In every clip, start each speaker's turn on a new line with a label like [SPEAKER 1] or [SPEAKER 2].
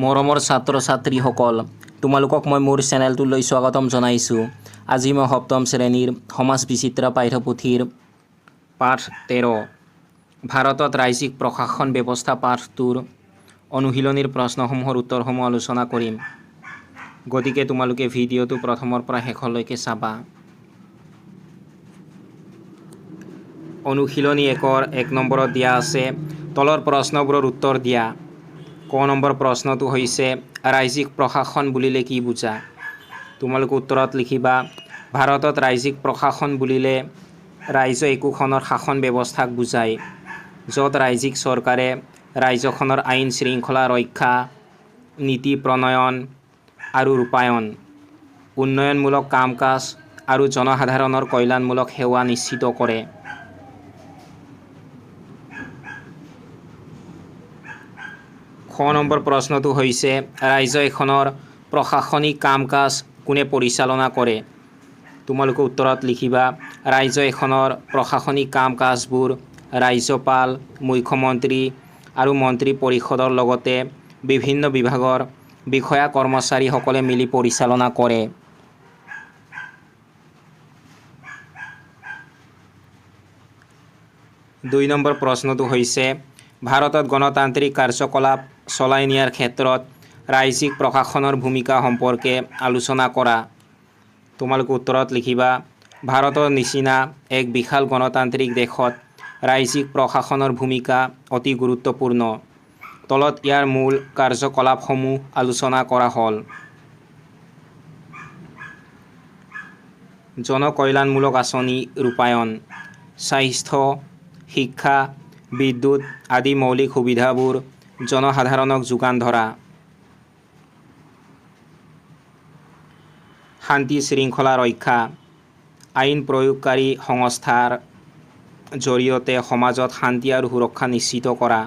[SPEAKER 1] মৰমৰ ছাত্ৰ ছাত্ৰীসকল, তোমালোকক মই মোৰ চেনেলটোলৈ স্বাগতম জনাইছোঁ। আজি মই সপ্তম শ্ৰেণীৰ সমাজ বিচিত্ৰা পাঠ্যপুথিৰ পাঠ 13, ভাৰতত ৰাজ্যিক প্ৰশাসন ব্যৱস্থা পাঠটোৰ অনুশীলনীৰ প্ৰশ্নসমূহৰ উত্তৰসমূহ আলোচনা কৰিম। গতিকে তোমালোকে ভিডিঅ'টো প্ৰথমৰ পৰা শেষলৈকে চাবা। অনুশীলনী 1ৰ 1 নম্বৰত দিয়া আছে, তলৰ প্ৰশ্নবোৰৰ উত্তৰ দিয়া। ক নম্বৰ প্ৰশ্নটো হৈছে, ৰাজ্যিক প্ৰশাসন বুলিলে কি বুজা? তোমালোকে উত্তৰত লিখিবা, ভাৰতত ৰাজ্যিক প্ৰশাসন বুলিলে ৰাজ্য একোখনৰ শাসন ব্যৱস্থাক বুজায়, য'ত ৰাজ্যিক চৰকাৰে ৰাজ্যখনৰ আইন শৃংখলা ৰক্ষা, নীতি প্ৰণয়ন আৰু ৰূপায়ণ, উন্নয়নমূলক কাম কাজ আৰু জনসাধাৰণৰ কল্যাণমূলক সেৱা নিশ্চিত কৰে। খ নম্বৰ প্ৰশ্নটো হৈছে, ৰাজ্য এখনৰ প্ৰশাসনিক কাম কাজ কোনে পৰিচালনা কৰে? তোমালোকে উত্তৰত লিখিবা, ৰাজ্য এখনৰ প্ৰশাসনিক কাম কাজবোৰ ৰাজ্যপাল, মুখ্যমন্ত্ৰী আৰু মন্ত্ৰী পৰিষদৰ লগতে বিভিন্ন বিভাগৰ বিষয়া কৰ্মচাৰীসকলে মিলি পৰিচালনা কৰে। 2 নম্বৰ প্ৰশ্নটো হৈছে, ভাৰতত গণতান্ত্ৰিক কাৰ্যকলাপ চলাই নিয়াৰ ক্ষেত্ৰত ৰাজ্যিক প্ৰশাসনৰ ভূমিকা সম্পৰ্কে আলোচনা কৰা। তোমালোকে উত্তৰত লিখিবা, ভাৰতৰ নিচিনা এক বিশাল গণতান্ত্ৰিক দেশত ৰাজ্যিক প্ৰশাসনৰ ভূমিকা অতি গুৰুত্বপূৰ্ণ। তলত ইয়াৰ মূল কাৰ্যকলাপসমূহ আলোচনা কৰা হ'ল। জনকল্যাণমূলক আঁচনি ৰূপায়ণ, স্বাস্থ্য, শিক্ষা, বিদ্যুৎ আদি মৌলিক সুবিধাবোৰ জনসাধাৰণক যোগান ধৰা, শান্তি শৃংখলা ৰক্ষা, আইন প্ৰয়োগকাৰী সংস্থাৰ জৰিয়তে সমাজত শান্তি আৰু সুৰক্ষা নিশ্চিত কৰা,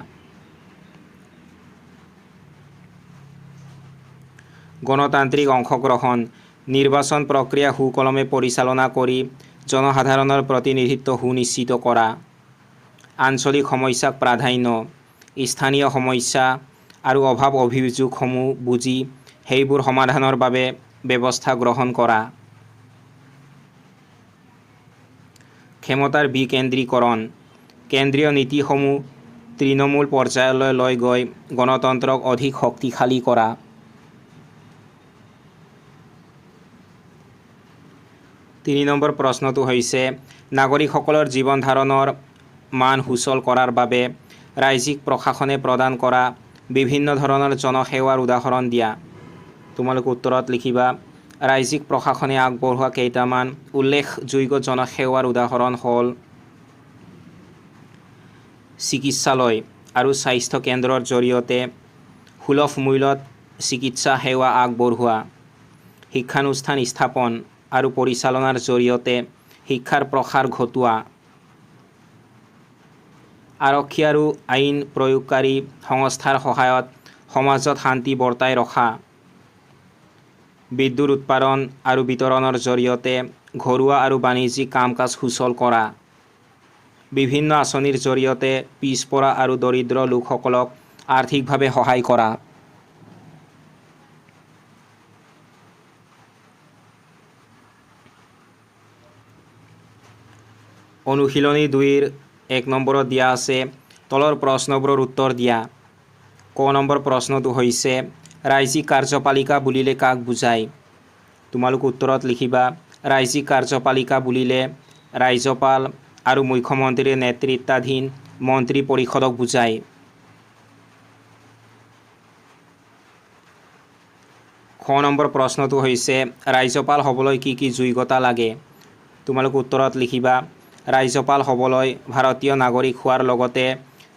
[SPEAKER 1] গণতান্ত্ৰিক অংশগ্ৰহণ, নিৰ্বাচন প্ৰক্ৰিয়া সুকলমে পৰিচালনা কৰি জনসাধাৰণৰ প্ৰতিনিধিত্ব সুনিশ্চিত কৰা, আঞ্চলিক সমস্যাক প্ৰাধান্য, স্থানীয় সমস্যা আৰু অভাৱ অভিযোগসমূহ বুজি সেইবোৰ সমাধানৰ বাবে ব্যৱস্থা গ্ৰহণ কৰা, ক্ষমতাৰ বিকেন্দ্ৰীকৰণ, কেন্দ্ৰীয় নীতিসমূহ তৃণমূল পৰ্যায়লৈ লৈ গৈ গণতন্ত্ৰক অধিক শক্তিশালী কৰা। 3 নম্বৰ প্ৰশ্নটো হৈছে, নাগৰিকসকলৰ জীৱন ধাৰণৰ মান সুচল কৰাৰ বাবে ৰাজ্যিক প্ৰশাসনে প্ৰদান কৰা বিভিন্ন ধৰণৰ জনসেৱাৰ উদাহৰণ দিয়া। তোমালোকে উত্তৰত লিখিবা, ৰাজ্যিক প্ৰশাসনে আগবঢ়োৱা কেইটামান উল্লেখযোগ্য জনসেৱাৰ উদাহৰণ হ'ল চিকিৎসালয় আৰু স্বাস্থ্য কেন্দ্ৰৰ জৰিয়তে সুলভ মূল্যত চিকিৎসা সেৱা আগবঢ়োৱা, শিক্ষানুষ্ঠান স্থাপন আৰু পৰিচালনাৰ জৰিয়তে শিক্ষাৰ প্ৰসাৰ ঘটোৱা, আৰক্ষী আৰু আইন প্ৰয়োগকাৰী সংস্থাৰ সহায়ত সমাজত শান্তি বৰ্তাই ৰখা, বিদ্যুৎ উৎপাদন আৰু বিতৰণৰ জৰিয়তে ঘৰুৱা আৰু বাণিজ্যিক কাম কাজ সুচল কৰা, বিভিন্ন আঁচনিৰ জৰিয়তে পিছপৰা আৰু দৰিদ্ৰ লোকসকলক আৰ্থিকভাৱে সহায় কৰা। অনুশীলনী 2ৰ 1 নম্বৰত দিয়া আছে, তলৰ প্ৰশ্নবোৰৰ উত্তৰ দিয়া। ক নম্বৰ প্ৰশ্নটো হৈছে, ৰাজ্যিক কাৰ্যপালিকা বুলিলে কাক বুজায়? তোমালোক উত্তৰত লিখিবা, ৰাজ্যিক কাৰ্যপালিকা বুলিলে ৰাজ্যপাল আৰু মুখ্যমন্ত্ৰীৰ নেতৃত্বাধীন মন্ত্ৰী পৰিষদক বুজায়। খ নম্বৰ প্ৰশ্নটো হৈছে, ৰাজ্যপাল হ'বলৈ কি কি যোগ্যতা লাগে? তোমালোক উত্তৰত লিখিবা, ৰাজ্যপাল হ'বলৈ ভাৰতীয় নাগৰিক হোৱাৰ লগতে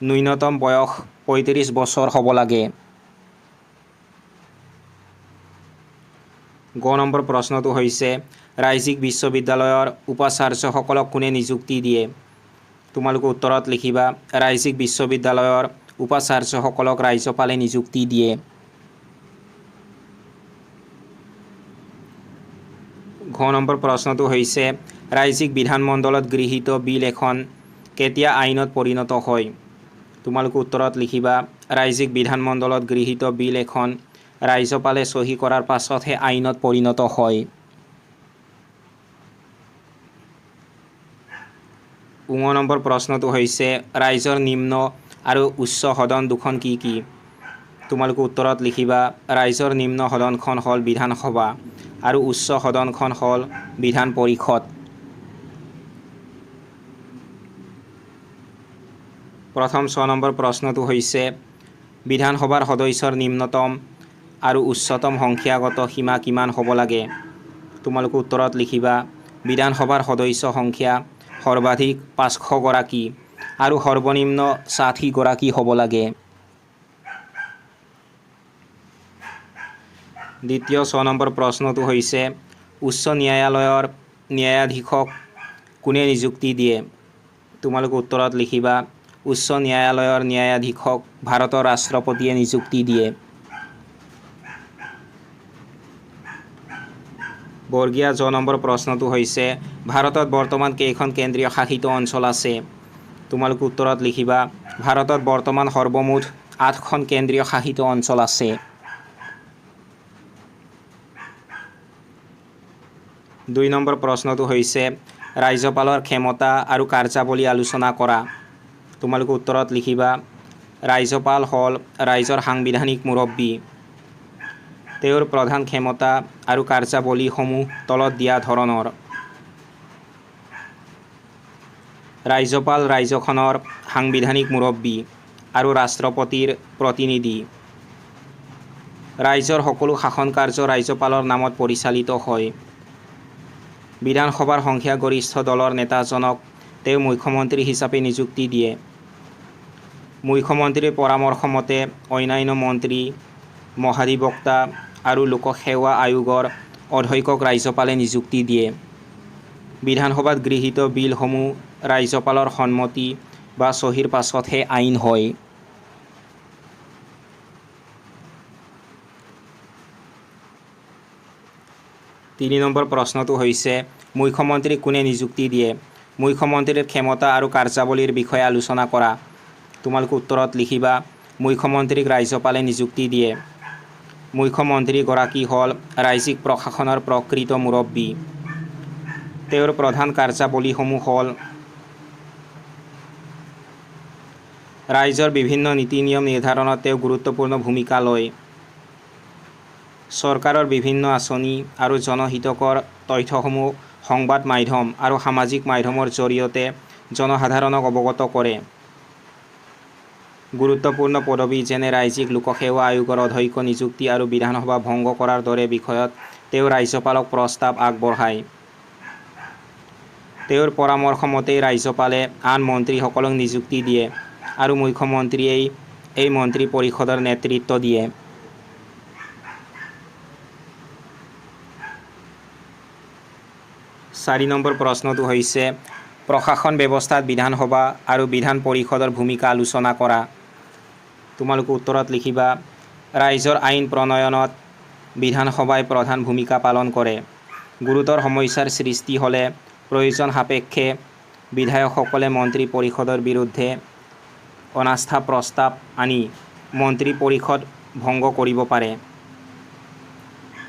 [SPEAKER 1] ন্যূনতম বয়স 35 বছৰ হ'ব লাগে। গ নম্বৰ প্ৰশ্নটো হৈছে, ৰাজ্যিক বিশ্ববিদ্যালয়ৰ উপাচাৰ্যসকলক কোনে নিযুক্তি দিয়ে? তোমালোকে উত্তৰত লিখিবা, ৰাজ্যিক বিশ্ববিদ্যালয়ৰ উপাচাৰ্যসকলক ৰাজ্যপালে নিযুক্তি দিয়ে। ঘ নম্বৰ প্ৰশ্নটো হৈছে, ৰাজ্যিক বিধানমণ্ডলত গৃহীত বিল এখন কেতিয়া আইনত পৰিণত হয়? তোমালোকে উত্তৰত লিখিবা, ৰাজ্যিক বিধানমণ্ডলত গৃহীত বিল এখন ৰাজ্যপালে চহী কৰাৰ পাছতহে আইনত পৰিণত হয়। ঙ নম্বৰ প্ৰশ্নটো হৈছে ৰাজ্যৰ নিম্ন আৰু উচ্চ সদন দুখন কি কি? তোমালোকে উত্তৰত লিখিবা ৰাজ্যৰ নিম্ন সদনখন হ'ল বিধানসভা আৰু উচ্চ সদনখন হ'ল বিধান পৰিষদ। প্ৰথম 6 নম্বৰ প্ৰশ্নটো হৈছে বিধানসভাৰ সদস্যৰ নিম্নতম আৰু উচ্চতম সংখ্যাগত সীমা কিমান হ'ব লাগে? তোমালোকে উত্তৰত লিখিবা বিধানসভাৰ সদস্য সংখ্যা সৰ্বাধিক 500 গৰাকী আৰু সৰ্বনিম্ন 60 গৰাকী হ'ব লাগে। দ্বিতীয় 6 নম্বৰ প্ৰশ্নটো হৈছে উচ্চ ন্যায়ালয়ৰ ন্যায়াধীশক কোনে নিযুক্তি দিয়ে? তোমালোকে উত্তৰত লিখিবা উচ্চ ন্যায়ালয়ৰ ন্যায়াধীশক ভাৰতৰ ৰাষ্ট্ৰপতিয়ে নিযুক্তি দিয়ে। বৰ্গীয়া জ নম্বৰ প্ৰশ্নটো হৈছে ভাৰতত বৰ্তমান কেইখন কেন্দ্ৰীয় শাসিত অঞ্চল আছে? তোমালোকে উত্তৰত লিখিবা ভাৰতত বৰ্তমান সৰ্বমুঠ 8খন কেন্দ্ৰীয় শাসিত অঞ্চল আছে। 2 নম্বৰ প্ৰশ্নটো হৈছে ৰাজ্যপালৰ ক্ষমতা আৰু কাৰ্যাৱলী আলোচনা কৰা। তোমালোকে উত্তৰত লিখিবা ৰাজ্যপাল হ'ল ৰাজ্যৰ সাংবিধানিক মুৰব্বী। তেওঁৰ প্ৰধান ক্ষমতা আৰু কাৰ্যাৱলীসমূহ তলত দিয়া ধৰণৰ। ৰাজ্যপাল ৰাজ্যখনৰ সাংবিধানিক মুৰব্বী আৰু ৰাষ্ট্ৰপতিৰ প্ৰতিনিধি। ৰাজ্যৰ সকলো শাসন কাৰ্য ৰাজ্যপালৰ নামত পৰিচালিত হয়। বিধানসভাৰ সংখ্যাগৰিষ্ঠ দলৰ নেতাজনক তেওঁ মুখ্যমন্ত্ৰী হিচাপে নিযুক্তি দিয়ে। মুখ্যমন্ত্ৰীৰ পৰামৰ্শমতে অন্যান্য মন্ত্ৰী, মহাধিবক্তা আৰু লোকসেৱা আয়োগৰ অধ্যক্ষক ৰাজ্যপালে নিযুক্তি দিয়ে। বিধানসভাত গৃহীত বিলসমূহ ৰাজ্যপালৰ সন্মতি বা চহীৰ পাছতহে আইন হয়। 3 নম্বৰ প্ৰশ্নটো হৈছে মুখ্যমন্ত্ৰীক কোনে নিযুক্তি দিয়ে? মুখ্যমন্ত্ৰীৰ ক্ষমতা আৰু কাৰ্যাৱলীৰ বিষয়ে আলোচনা কৰা। তোমালোকে উত্তৰত লিখিবা মুখ্যমন্ত্ৰীক ৰাজ্যপালে নিযুক্তি দিয়ে। মুখ্যমন্ত্ৰীগৰাকী হ'ল ৰাজ্যিক প্ৰশাসনৰ প্ৰকৃত মুৰব্বী। তেওঁৰ প্ৰধান কাৰ্যাৱলীসমূহ হ'ল ৰাজ্যৰ বিভিন্ন নীতি নিয়ম নিৰ্ধাৰণত তেওঁ গুৰুত্বপূৰ্ণ ভূমিকা লয়। চৰকাৰৰ বিভিন্ন আঁচনি আৰু জনহিতকৰ তথ্যসমূহ সংবাদ মাধ্যম আৰু সামাজিক মাধ্যমৰ জৰিয়তে জনসাধাৰণক অৱগত কৰে। গুৰুত্বপূৰ্ণ পদবী যেনে ৰাজ্যিক লোকসেৱা আয়োগৰ অধ্যক্ষ নিযুক্তি আৰু বিধানসভা ভংগ কৰাৰ দৰে বিষয়ত তেওঁ ৰাজ্যপালক প্ৰস্তাৱ আগবঢ়ায়। তেওঁৰ পৰামৰ্শমতেই ৰাজ্যপালে আন মন্ত্ৰীসকলক নিযুক্তি দিয়ে আৰু মুখ্যমন্ত্ৰীয়েই এই মন্ত্ৰী পৰিষদৰ নেতৃত্ব দিয়ে। 4 নম্বৰ প্ৰশ্নটো হৈছে প্ৰশাসন ব্যৱস্থাত বিধানসভা আৰু বিধান পৰিষদৰ ভূমিকা আলোচনা কৰা। তোমালোকে উত্তৰত লিখিবা ৰাজ্যৰ আইন প্ৰণয়নত বিধানসভাই প্ৰধান ভূমিকা পালন কৰে। গুৰুতৰ সমস্যাৰ সৃষ্টি হ'লে প্ৰয়োজন সাপেক্ষে বিধায়কসকলে মন্ত্ৰী পৰিষদৰ বিৰুদ্ধে অনাস্থা প্ৰস্তাৱ আনি মন্ত্ৰী পৰিষদ ভংগ কৰিব পাৰে।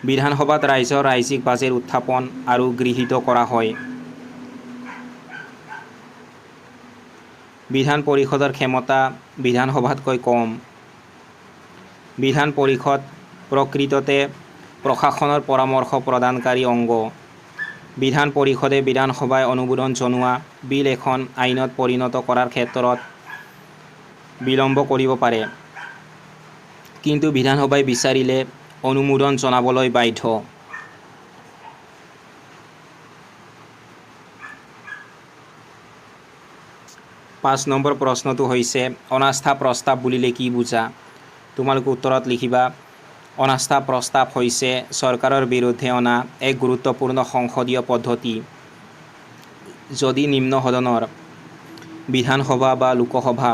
[SPEAKER 1] বিধানসভাত ৰাজ্যৰ ৰাজ্যিক বাজেট উত্থাপন আৰু গৃহীত কৰা হয়। বিধান পৰিষদৰ ক্ষমতা বিধানসভাতকৈ কম। বিধান পৰিষদ প্ৰকৃততে প্ৰশাসনৰ পৰামৰ্শ প্ৰদানকাৰী অংগ। বিধান পৰিষদে বিধানসভাই অনুমোদন জনোৱা বিল এখন আইনত পৰিণত কৰাৰ ক্ষেত্ৰত বিলম্ব কৰিব পাৰে, কিন্তু বিধানসভাই বিচাৰিলে অনুমোদন জনাবলৈ বাধ্য। 5 নম্বৰ প্ৰশ্নটো হৈছে অনাস্থা প্ৰস্তাৱ বুলিলে কি বুজা? তোমালোকে উত্তৰত লিখিবা অনাস্থা প্ৰস্তাৱ হৈছে চৰকাৰৰ বিৰুদ্ধে অনা এক গুৰুত্বপূৰ্ণ সংসদীয় পদ্ধতি। যদি নিম্ন সদনৰ বিধানসভা বা লোকসভা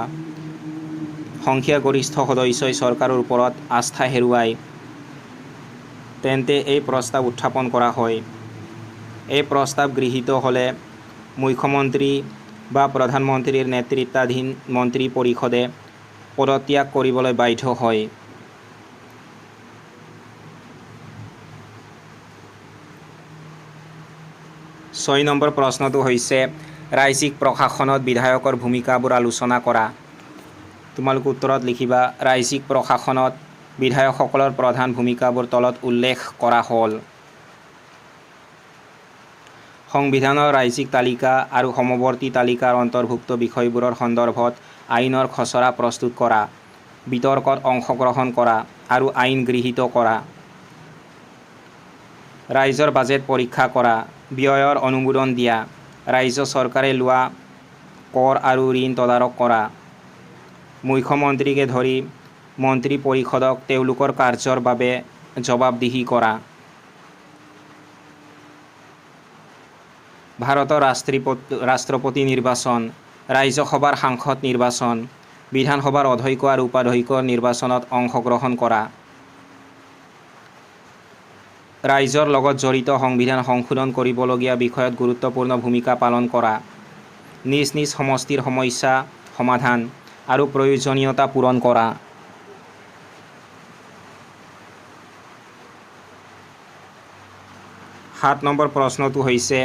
[SPEAKER 1] সংখ্যাগৰিষ্ঠ সদস্যই চৰকাৰৰ ওপৰত আস্থা হেৰুৱায়, তেন্তে এই প্ৰস্তাৱ উত্থাপন কৰা হয়। এই প্ৰস্তাৱ গৃহীত হ'লে মুখ্যমন্ত্ৰী বা প্ৰধানমন্ত্ৰীৰ নেতৃত্বাধীন মন্ত্ৰী পৰিষদে পদত্যাগ কৰিবলৈ বাধ্য হয়। 6 নম্বৰ প্ৰশ্নটো হৈছে ৰাজ্যিক প্ৰশাসনত বিধায়কৰ ভূমিকাবোৰ আলোচনা কৰা। তোমালোকে উত্তৰত লিখিবা ৰাজ্যিক প্ৰশাসনত বিধায়কসকলৰ প্ৰধান ভূমিকাবোৰ তলত উল্লেখ কৰা হ'ল। সংবিধানৰ ৰাজ্যিক তালিকা আৰু সমৱৰ্তী তালিকাৰ অন্তৰ্ভুক্ত বিষয়বোৰৰ সন্দৰ্ভত আইনৰ খচৰা প্ৰস্তুত কৰা, বিতৰ্কত অংশগ্ৰহণ কৰা আৰু আইন গৃহীত কৰা। ৰাজ্যৰ বাজেট পৰীক্ষা কৰা, ব্যয়ৰ অনুমোদন দিয়া, ৰাজ্য চৰকাৰে লোৱা কৰ আৰু ঋণ তদাৰক কৰা। মুখ্যমন্ত্ৰীকে ধৰি মন্ত্ৰী পৰিষদক তেওঁলোকৰ কাৰ্যৰ বাবে জবাবদিহি কৰা। ভাৰতৰ ৰাষ্ট্ৰপতি নিৰ্বাচন, ৰাজ্যসভাৰ সাংসদ নিৰ্বাচন, বিধানসভাৰ অধ্যক্ষ আৰু উপাধ্যক্ষৰ নিৰ্বাচনত অংশগ্ৰহণ কৰা। ৰাজ্যৰ লগত জড়িত সংবিধান সংশোধন কৰিবলগীয়া বিষয়ত গুৰুত্বপূৰ্ণ ভূমিকা পালন কৰা। নিজ নিজ সমষ্টিৰ সমস্যা সমাধান আৰু প্ৰয়োজনীয়তা পূৰণ কৰা। 7 নম্বৰ প্ৰশ্নটো হৈছে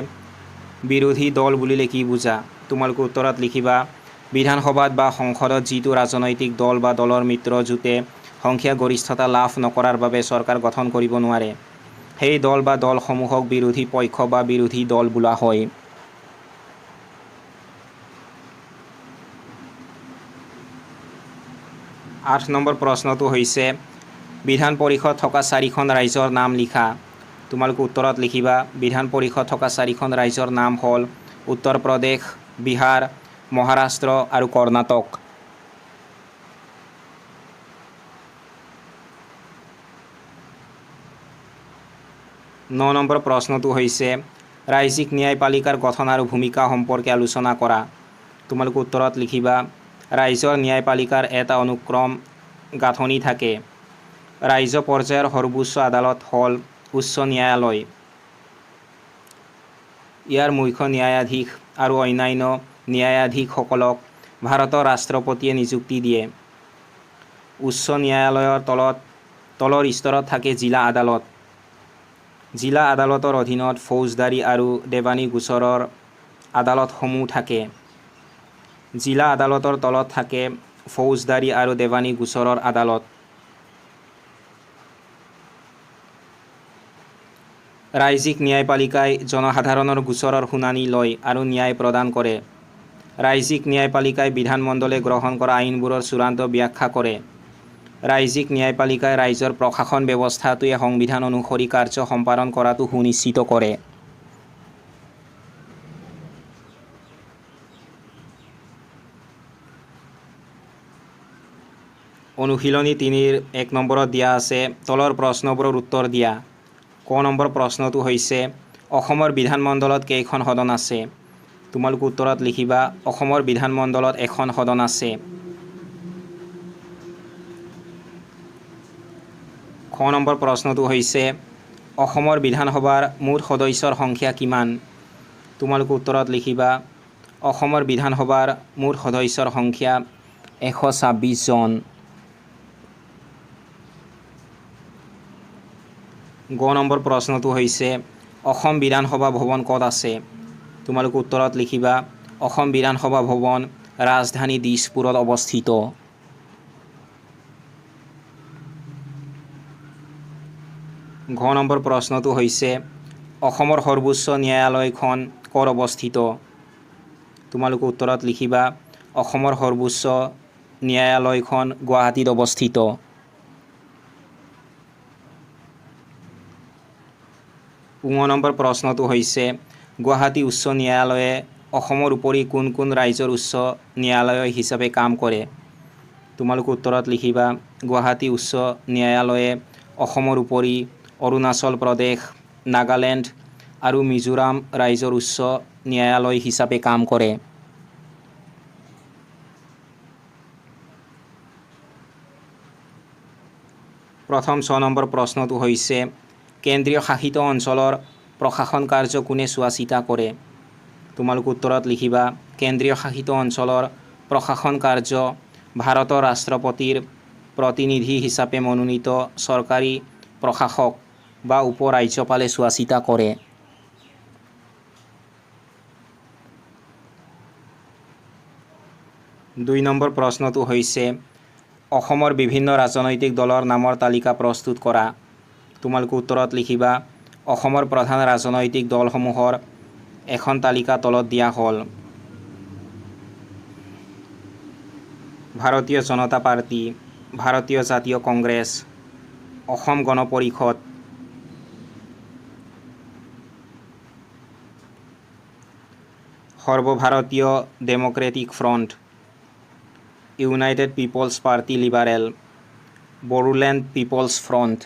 [SPEAKER 1] বিৰোধী দল বুলিলে কি বুজা? তোমালোকে উত্তৰত লিখিবা বিধানসভাত বা সংসদত যিটো ৰাজনৈতিক দল বা দলৰ মিত্ৰজোঁটে সংখ্যাগৰিষ্ঠতা লাভ নকৰাৰ বাবে চৰকাৰ গঠন কৰিব নোৱাৰে, সেই দল বা দলসমূহক বিৰোধী পক্ষ বা বিৰোধী দল বোলা হয়। 8 নম্বৰ প্ৰশ্নটো হৈছে বিধান পৰিষদ থকা 4খন ৰাজ্যৰ নাম লিখা। তোমালোকে উত্তৰত লিখিবা বিধান পৰিষদ থকা 4খন ৰাজ্যৰ নাম হ'ল উত্তৰ প্ৰদেশ, বিহাৰ, মহাৰাষ্ট্ৰ আৰু কৰ্ণাটক। 9 নম্বৰ প্ৰশ্নটো হৈছে ৰাজ্যিক ন্যায়পালিকাৰ গঠন আৰু ভূমিকা সম্পৰ্কে আলোচনা কৰা। তোমালোকে উত্তৰত লিখিবা ৰাজ্যৰ ন্যায়পালিকাৰ এটা অনুক্ৰম গাঁথনি থাকে। ৰাজ্য পৰ্যায়ৰ সৰ্বোচ্চ আদালত হ'ল উচ্চ ন্যায়ালয়। ইয়াৰ মুখ্য ন্যায়াধীশ আৰু অন্যান্য ন্যায়াধীশসকলক ভাৰতৰ ৰাষ্ট্ৰপতিয়ে নিযুক্তি দিয়ে। উচ্চ ন্যায়ালয়ৰ তলৰ স্তৰত থাকে জিলা আদালত। জিলা আদালতৰ অধীনত ফৌজদাৰী আৰু দেৱানী গোচৰৰ আদালতসমূহ থাকে। জিলা আদালতৰ তলত থাকে ফৌজদাৰী আৰু দেৱানী গোচৰৰ আদালত। ৰাজ্যিক ন্যায়পালিকাই জনসাধাৰণৰ গোচৰৰ শুনানি লয় আৰু ন্যায় প্ৰদান কৰে। ৰাজ্যিক ন্যায়পালিকাই বিধানমণ্ডলে গ্ৰহণ কৰা আইনবোৰৰ চূড়ান্ত ব্যাখ্যা কৰে। ৰাজ্যিক ন্যায়পালিকাই ৰাজ্যৰ প্ৰশাসন ব্যৱস্থাটোৱে সংবিধান অনুসৰি কাৰ্য সম্পাদন কৰাটো সুনিশ্চিত কৰে। অনুশীলনী 3-ৰ 1 নম্বৰত দিয়া আছে তলৰ প্ৰশ্নবোৰৰ উত্তৰ দিয়া। ক নম্বৰ প্ৰশ্নটো হৈছে অসমৰ বিধানমণ্ডলত কেইখন সদন আছে? তোমালোকে উত্তৰত লিখিবা অসমৰ বিধানমণ্ডলত এখন সদন আছে। খ নম্বৰ প্ৰশ্নটো হৈছে অসমৰ বিধানসভাৰ মুঠ সদস্যৰ সংখ্যা কিমান? তোমালোকে উত্তৰত লিখিবা অসমৰ বিধানসভাৰ মুঠ সদস্যৰ সংখ্যা 126 জন। গ নম্বৰ প্ৰশ্নটো হৈছে অসম বিধানসভা ভৱন ক'ত আছে? তোমালোকে উত্তৰত লিখিবা অসম বিধানসভা ভৱন ৰাজধানী দিছপুৰত অৱস্থিত। ঘ নম্বৰ প্ৰশ্নটো হৈছে অসমৰ সৰ্বোচ্চ ন্যায়ালয়খন ক'ত অৱস্থিত? তোমালোকে উত্তৰত লিখিবা অসমৰ সৰ্বোচ্চ ন্যায়ালয়খন গুৱাহাটীত অৱস্থিত। ঙ নম্বৰ প্ৰশ্নটো হৈছে গুৱাহাটী উচ্চ ন্যায়ালয়ে অসমৰ উপৰি কোন কোন ৰাজ্যৰ উচ্চ ন্যায়ালয় হিচাপে কাম কৰে? তোমালোকে উত্তৰত লিখিবা গুৱাহাটী উচ্চ ন্যায়ালয়ে অসমৰ উপৰি অৰুণাচল প্ৰদেশ, নাগালেণ্ড আৰু মিজোৰাম ৰাজ্যৰ উচ্চ ন্যায়ালয় হিচাপে কাম কৰে। প্ৰথম 6 নম্বৰ প্ৰশ্নটো হৈছে কেন্দ্ৰীয় শাসিত অঞ্চলৰ প্ৰশাসন কাৰ্য কোনে চোৱা-চিতা কৰে? তোমালোকে উত্তৰত লিখিবা কেন্দ্ৰীয় শাসিত অঞ্চলৰ প্ৰশাসন কাৰ্য ভাৰতৰ ৰাষ্ট্ৰপতিৰ প্ৰতিনিধি হিচাপে মনোনীত চৰকাৰী প্ৰশাসক বা উপ-ৰাজ্যপালে চোৱা-চিতা কৰে। 2 নম্বৰ প্ৰশ্নটো হৈছে অসমৰ বিভিন্ন ৰাজনৈতিক দলৰ নামৰ তালিকা প্ৰস্তুত কৰা। তোমালোকে উত্তৰত লিখিবা অসমৰ প্ৰধান ৰাজনৈতিক দলসমূহৰ এখন তালিকা তলত দিয়া হ'ল। ভাৰতীয় জনতা পাৰ্টি, ভাৰতীয় জাতীয় কংগ্ৰেছ, অসম গণ পৰিষদ, সৰ্বভাৰতীয় Democratic Front, United People's Party Liberal, Bodoland People's Front.